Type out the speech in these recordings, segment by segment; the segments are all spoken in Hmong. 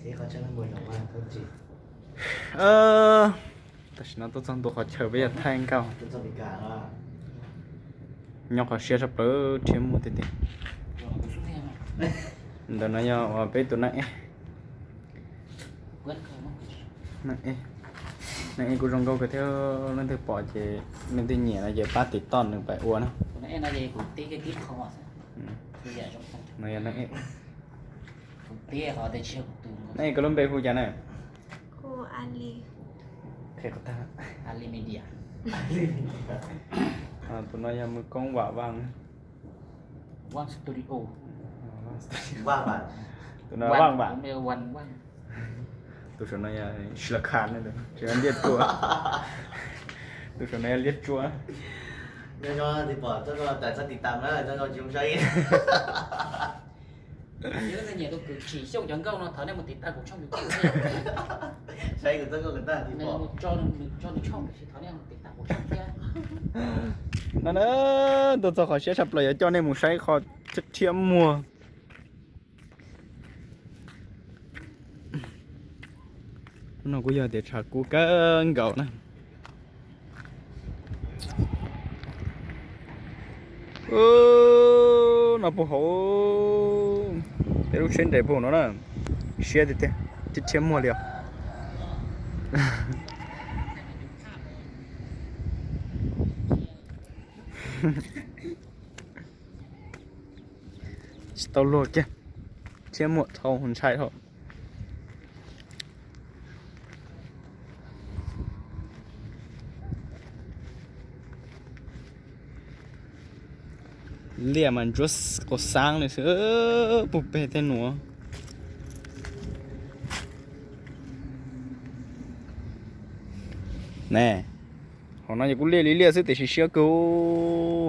Tam sim no tuaj txog ntua qhov chaw peb yuav thaij nkauj. Nyob qhov siab tshaj plaws, rhiab muag tiag tiag. Ntawm no yog uas peb tus neeg ej. Neeg ej, neeg ej kuj zoo nkauj kawg thiab, leej twg pom ces leej twg nyiam no ces pab tim toj nws pab ua na. No yog neeg ej. Neeg ej, koj lub npe hu cas na? Hu Ali. Qhia kuv tag. Tus no yog mus koob Vam Vaj. Tus no Vaj Vam. Tus saum no yog Sla Kha, tus no Liaj Tsua. Tus saum no yog Liaj Tsua. No na, tuaj txog qhov siab tshaj plaws yuav coj nej mus saib qhov rhiab muag. Lub no kuj yog tias tshav kub kawg nkaus na. No puag hauv, tej lub tsheb nres puag hauv no na, siab tiag tiag, rhiab rhiab muag li os. Tsis tau luag kiag, rhiab muag dhau ntshai dhau. Liaj mas ntsuab qaug xaab li xwb, puag pem tej nuav. Ne, hauv no yog kuj liaj li liaj xwb tiam sis siab kawg.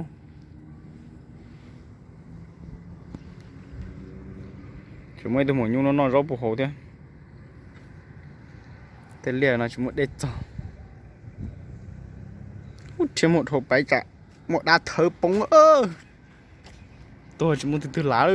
Tseem muaj ib tug maum nyuj noj noj zaub puag hauv thiab. Tej liaj no tsis muaj dej txog. Ub, rhiab muag dhau paiv tsam muaj dab thawb poob. Tuag tsis muaj tug twg lav.